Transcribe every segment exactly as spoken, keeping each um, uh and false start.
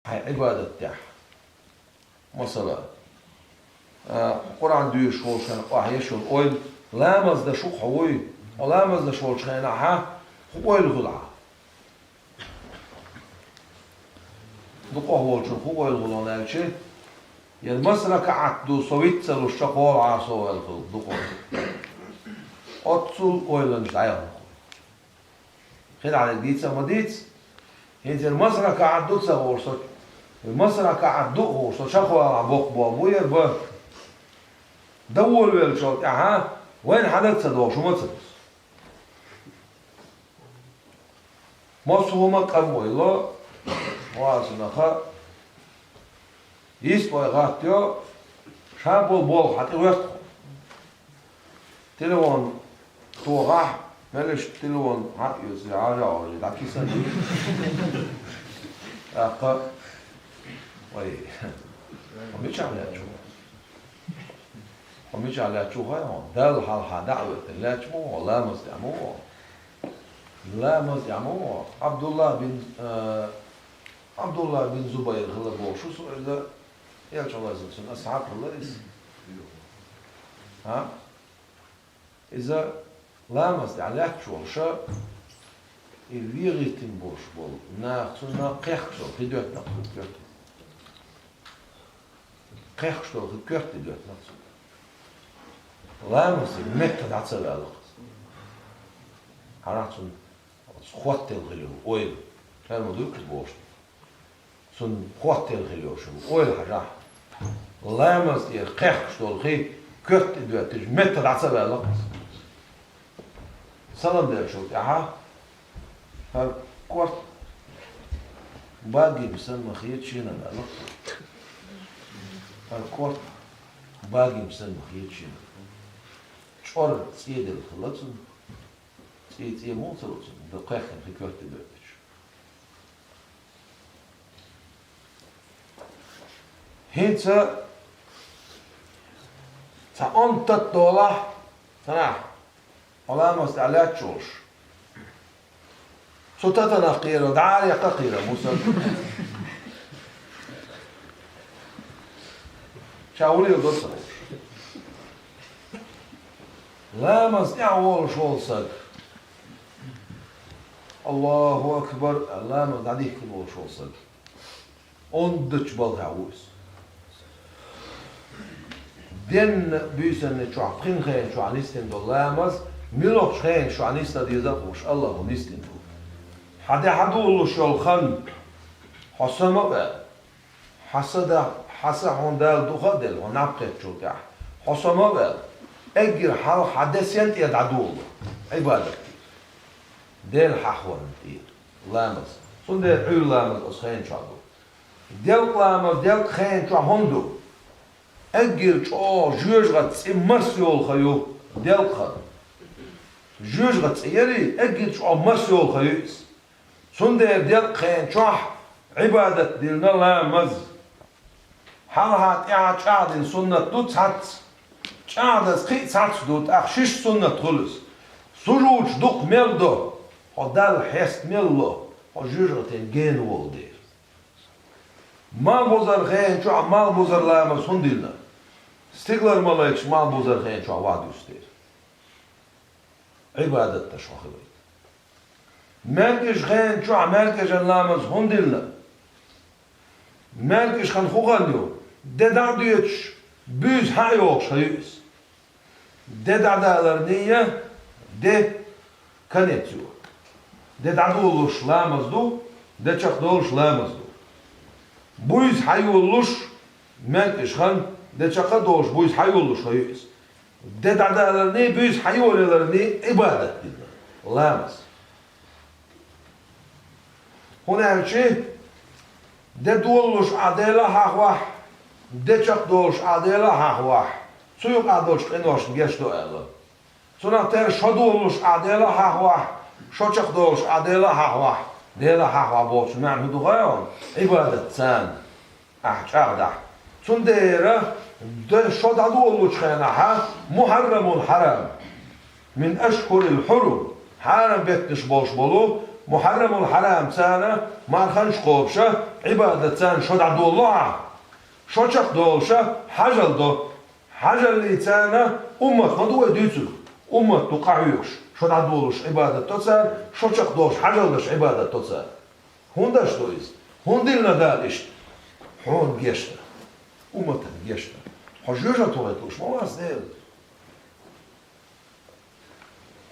Хьайн Ӏибадат тӀехь. Масала, а, Къуръан доьшуш волчу хенахь охьа еш йолу ойла, ламаз даш ву-кх хьо вуй? Хьо ламаз даш волчу хенахь хӀун ойла хуьлу хьан? Дукъах волчун хӀун ойла хуьлу аьлча, яра маса ракаӀат ду, со виц ца луш чекхвалахьара со аьлла хуьлу дукъах. Оццул ойланаш дӀаяхна. Хин хьалха дийца а ма дийца. ХӀинца яра маса ракаӀат ду ца хууш со, маса ракаӀат ду хууш со чекхвалахь боккха болх бу яра бан. Дан волавеллачул тӀаьхьа вайна хьан дага ца догӀуш хӀума ца дузу. Массо а хӀума къам ойла, вацунаха, йист вай гӀаттайо, ша болу болх хьан тӀе гӀоьртахь. Телефон тохахь, меллаша телефон хьан а оьцу, хьажа а хьожий, дӀакисан. ТӀаккха, вай, хьо мичахь лаьтташ ву? Хьо мичахь лаьтташ ву хаьий хьуна? Далла хьалха дӀа а оьттина лаьтташ ма ву хьо, ламаз тӀехь ма ву хьо. Ламаз тӀехь ма ву хьо. Ӏабдулла бин, э, Ӏабдулла бин Зубайр хилла бохуш ву со иза, Элча Аллахьан цунна асхьаб хилла иза. ХӀа? Иза ламаз тӀехь лаьтташ волуш, и вегӀийтина болуш болу нах цунна кхехкаш долу хи доьттина хӀума коьртаниг. Кхехкаш долу хи коьртаниг доьттина цунна. Ламаз меттах дӀа ца ваьлла-кх. Хьанах цунна оцу хӀоттаелла хилла йолу ойла. Шаьрма дуй кхуза бохуш. Цунна хӀоттаелла хилла йолуш йолу ойла хьажахь. Ламаз тӀера кхехкаш долу хи коьртаниг доьттича, меттах дӀа ца ваьлла-кх. Салам деллачул тӀаьхьа хӀара корта багийна санна ма хета шена аьлла. ХӀара корта багийна санна ма хета шена. ЧӀор цӀе делла хилла цунна. ЦӀе, цӀе муха ца ло цунна, дан кхехкина хи коьртаниг доьттича. ХӀинца цхьа онда тата долахь, цхьанхьа, хьо ламаз тӀехь лаьтташ волуш. Цу татанах кхера, дӀа а яккха кхера, муса. Ша вуьлийла до ца хууш. Ламаз тӀехь волуш волу саг. Аллаху акбар, ламаз дӀадихкина волуш волу саг. Ондачу балхахь ву иза. Денна буьйсанна чохь пхи хенан чохь нисдина долу ламаз, муьлхачу хенан чохь нисдан деза а хууш, Аллахо нисдина ду. Хьан де хьан долуш йолу хан, хьо сама а ваьлла. Хьан са да, хьан са хьуна Дала духа а делла, хьо наб кхеттачул тӀаьхьа. Хьо сама а ваьлла. Эггара хьалха хьан де сен тӀера дӀадолало, Ӏибадат тӀера. Дела хьахорна тӀера. Ламаз. Цундела Ӏуьйра ламаз оцу хенан чохь ду. Делкъа ламаз делкъа хенан чохь хӀунда ду? Эггара чӀогӀа жоьжахати цӀе марс йолу хан ю делкъа хан. Жоьжахати цӀе ярий, эггара чӀогӀа марс йолу хан ю иза. Цундела делкъа хенан чохь Ӏибадат диллина ламаз. Хьалха тӀаьхьа чӀагӀдина суннат ду цхьацца. ЧӀагӀдаза кхин а цхьацца ду, тӀаккха шишша суннат хуьлу иза. Сужудаш дукха мел до, хьо Далла хьеста мел ло, хьо жоьжахатин гена волу дела. Малхбузара хенан чохь малхбузара ламаз хӀунда диллина? Стигалара малайкаш малхбузара хенан чохь вахьа дуьсу дела. Ӏибадат деш хьо хилийта. МаьркӀажа хенан чохь маьркӀажан ламаз хӀунда диллина? МаьркӀажа хан хӀун хан ю? Де дӀа а доьцуш, буьйса хьа а йогӀуш хан ю иза. Де дӀадаларний я, де конец ю. Де дӀадолалуш ламаз ду, де чекхдолуш ламаз ду. Буьйса хьайолалуш, маьркӀажа хан, де чекх а долуш, буьйса хьайолалуш хан ю иза. Де дӀадаларний, буьйса хьайолаяларний Ӏибадат диллина, ламаз. ХӀунда аьлча де долалуш Ӏа Дела хьахавахь, де чекхдолуш Ӏа Дела хьахавахь, цу юкъахь долчу къиношна гечдо аьлла. Цунах тера шо долалуш Ӏа Дела хьахавахь, шо чекхдолуш Ӏа Дела хьахавахь, Дела хьахавахь бохучун маьӀна хӀун ду хаьий хьуна? Ӏибадат царна ахь чӀагӀдахь. Цундела де шо дӀадолалучу хенахь, мухьаррамун хьарам, мин ашхурил хьурум, хьарам беттанаш болуш болу Мухьаррамул хьарам царна марханаш кхобуша, Ӏибадат царна шо дӀадоллу ахьа. Шо чекхдолуша хьажал до. Хьажаллий царна уммат ма ду вай дуьйцург. Уммат ду къахьоьгуш, шо дӀадолуш Ӏибадат до цара, шо чекхдолуш хьажал даш Ӏибадат до цара. ХӀунда аша ду иза? ХӀунда диллина Дала иштта? Хьуна гечдан. Умматана гечдан. Хьо жоьжахате вахийта лууш ма вац Дела.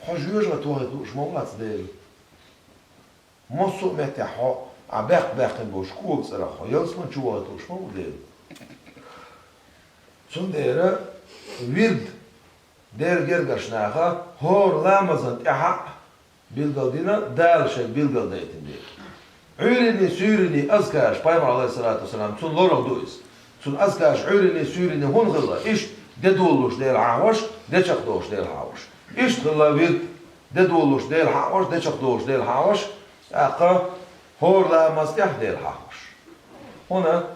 Хьо жоьжахате вахийта лууш ма вац Дела. Массо а меттехь хьо, Ӏа баьккха баьккхина болчу кога цӀарах хьо ялсамани чу вахийта лууш ма ву Дела. Цундела вирд Делан гергарчу наха хӀора ламазан тӀаьхьа а билгал дина, Дала шайга билгал дайтина дела. Ӏуьйранний, суьйранний азкараш, пайхамар, алейхиссалату вассалам, цунна лорах ду иза. Цунна азкараш Ӏуьйранний, суьйранний хӀунда хилла? Иштта де долуш Дела хьахош, де чекхдолуш Дела хьахош. Иштта хилла вирд, де долуш Дела хьахош, де чекхдолуш Дела хьахош, тӀаккха хӀора ламаз тӀехь Дела хьахош. ХӀунда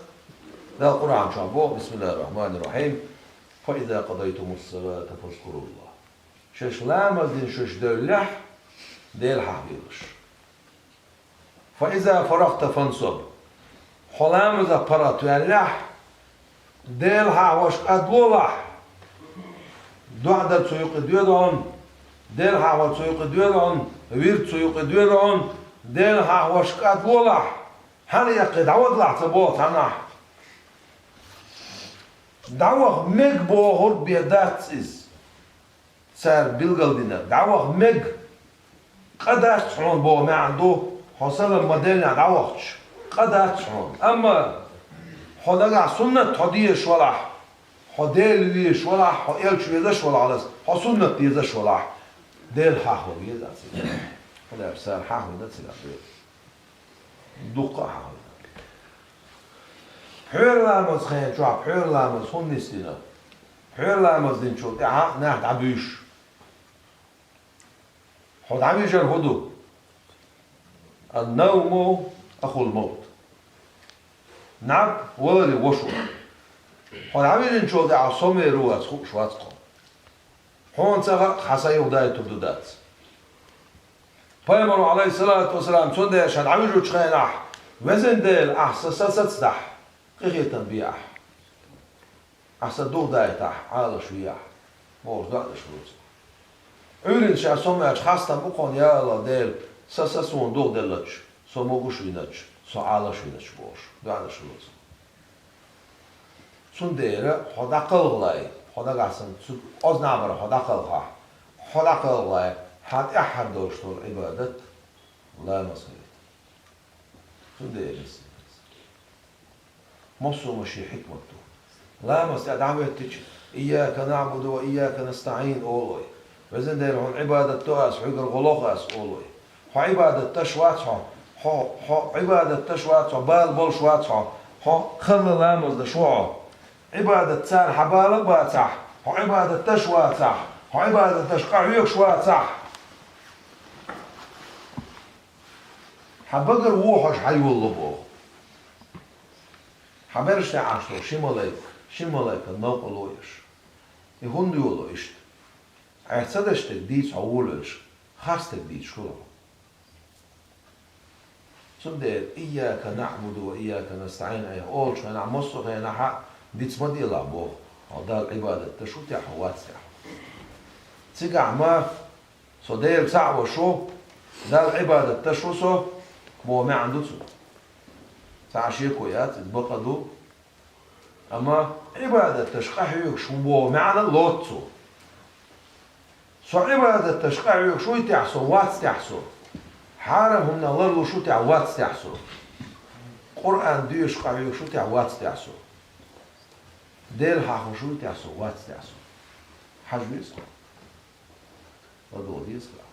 Дала Къуръан чохь боху: «Бисмиллахир-рахманир-рахим. Фа иза къадайтумус салата фазкуруллах». Шаьш ламаз дина шаьш девллехь, Дела хьахош. «Фа иза фарагта фансаб». Хьо ламазах паргӀат ваьллехь, Дела хьахош кӀадлолахь. ДоӀа дар цу юкъе доьду хьуна, Дела хьахор цу юкъе доьду хьуна, вирд цу юкъе доьду хьуна, Дела хьахош кӀадлолахь. Хьан яккхий дӀавадалахь ца боху цхьаннахь. ДӀаваха мега бохург бен дац иза. Цара билгал динарг дӀаваха мега. Къа дац хьуна боху маьӀна ду, хьо салам ма-деллинехь дӀавахча, къа дац хьуна. Амма хьо нагахь суннат хьо дезаш валахь, хьо Дела везаш валахь, хьо элча везаш валахь, хьо суннат дезаш валахь, Дела хьахо веза аса. Хьо лаьцна цара хьахвина цигахь Дела. Дуккха а хьахвина. Пхьуьйра ламаз хенчохь пхьуьйра ламаз хӀунда нисдина? Пхьуьйра ламаз динчул тӀаьхьа нах дӀабуьйш. Хьо дӀавижар хӀун ду? Ан-навму ахул мавт. НӀаб валаре вош ву. Хьо дӀавижинчул тӀаьхьа со мера ву вац хууш вац хьо. Хьуна ца хаьа, хьан са юхадайтур ду дац. Пайхамаро, алейхиссалату вассалам, цундела ша дӀавижучу хенахь: «Везан Дела, ахь сан са сацадахь, къинхетам бе ахь. Ахь сан дугӀу дайтахь, Ӏалаш ве ахь», бохуш, доӀанаш лоцу. Ӏуьйранна ша сомаьлча хастам бу кхунна: «Я АллахӀ Дела, сан са суна дугӀу деллачу, со могуш виначу, со Ӏалаш виначу», бохуш, доӀанаш лоцу. Цундела хьо дӀакхалхале, хьо нагахь санна цу ознахбар хьо дӀакхалхахь, хьо дӀакхалхале, хьан тӀаьххьара долуш долу Ӏибадат ламаз хилийта. Цундела иза массо а шен хьикмат ду. Ламаз тӀе дӀахӀоьттича: «Ийяка наӀбуду ва ийяка настаӀин», олу вай. «Везан Дела, хьуна Ӏибадат до ас, хьоьгара гӀо лоху ас», олу вай. Хьо Ӏибадат деш вац хьо, хьо, хьо Ӏибадат деш вац хьо, бала болуш вац хьо, хьо халла ламаз деш ву хьо. Ӏибадат цара хьан бала а бацахь, хьо Ӏибадат деш вацахь, хьо Ӏибадат деш къахьоьгуш вацахь, хьан багара вохьуш хьан йолало боху. Хьан бераш тӀехь Ӏаш долу ши малайка, ши малайка новкъа ло еш. И хӀунда йолало иштта? Ахь ца деш стаг дийца хьо волавелча, харц стаг дийцаш хуьлу хьо. Цундела «Ийяка наӀбуду ва ийяка настаӀин» айхьа олучу хенахь, массо а хенахь диц ма делахь боху, хьо Далла Ӏибадат деш ву те хьо, вац те хьо. Цигахь ма со Дела цхьаъ веш ву, Далла Ӏибадат деш ву со, боху маьӀна ду цуьнан. Цхьа а шеко яц, иза бакъ а ду. Амма Ӏибадат деш къахьоьгуш ву боху маьӀна лоцу цо. Со Ӏибадат деш къахьоьгуш вуй те хьо, вац те хьо со. Хьарам хӀуманах ларлуш ву те хьо, вац те хьо со. Къуръан доьшуш къахьоьгуш ву те хьо, вац те хьо со. Дела хьахош вуй те хьо, вац те хьо со. Хьажа веза хьо. ЛадогӀа деза хьо.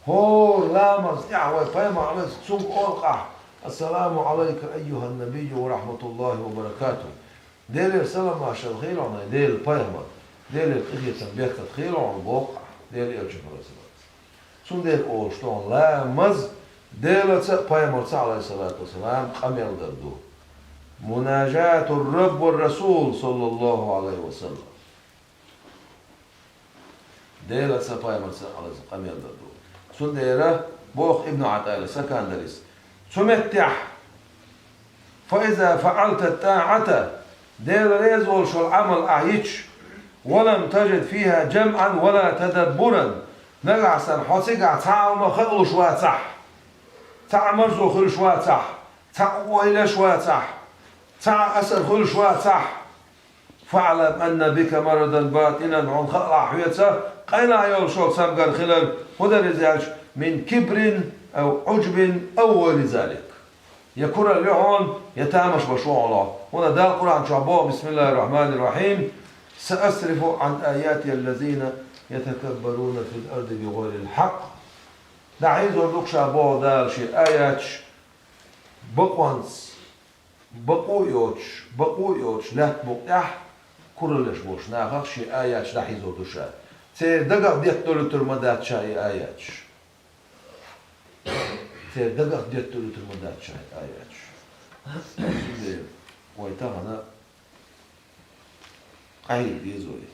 ХӀора ламаз тӀехь вай пайхамар Ӏалайхи цунга олу къахь: «Ассаламу Ӏалайка айюхан набийю ва рахматуллахи ва баракатух». Делера салам-маршалла хуьлда хьуна, Делан пайхамар, Делера къинхетам, беркат хуьлда хьуна боху ахь, Делан элчанна, Ӏалайхиссалату вассалам. Цундела олуш ду хьуна, ламаз Делаца а, пайхамарца а, Ӏалайхиссалату вассалам, къамел дар ду. Мунажатур Рабб ва Расул, саллаллаху Ӏалайхи ва саллам. Делаца а, пайхамарца а, Ӏалайхиссалам, къамел дар ду. Цундела Боху Ибн Ӏатаилла, Сакандалис. Цу меттехь, فإذا فعلت الطاعة, Дела реза волуш волу Ӏамал ахь йича, ولم تجد فيها جمعا ولا تدبرا, нагахь санна хьо цигахь цхьа а хӀума хаалуш вацахь, цхьа а марзо хуьлуш вацахь, цхьа а ойлаш вацахь, цхьа а асар хуьлуш вацахь, فاعلم أن بك مرضا باطنا, хьуна хаалахь хьоьца къайлаха йолуш йолу цамгар хилар, хӀун дара иза аьлча, من كبر أو عجب أو غير ذلك. Я куралла ю хьуна, я тамаш беш ву хьо. ХӀунда Дала Къуръан чохь боху, بسم الله الرحمن الرحيم, سأصرف عن آياتي الذين يتكبرون في الأرض بغير الحق. ДӀахьийзор ду-кх ша, боху Дала, шен аяташ бакъонца, бакъо а йоцуш, бакъо а йоцуш, лаьтта букъ тӀехь кураллаш болуш нахах шен аяташ дӀахьийзор ду ша. Церан дагах детталуьйтур ма дац ша и аяташ. Церан дагах детталуьйтур ма дац ша и аяташ. Цундела вай тахана къахьега деза вай.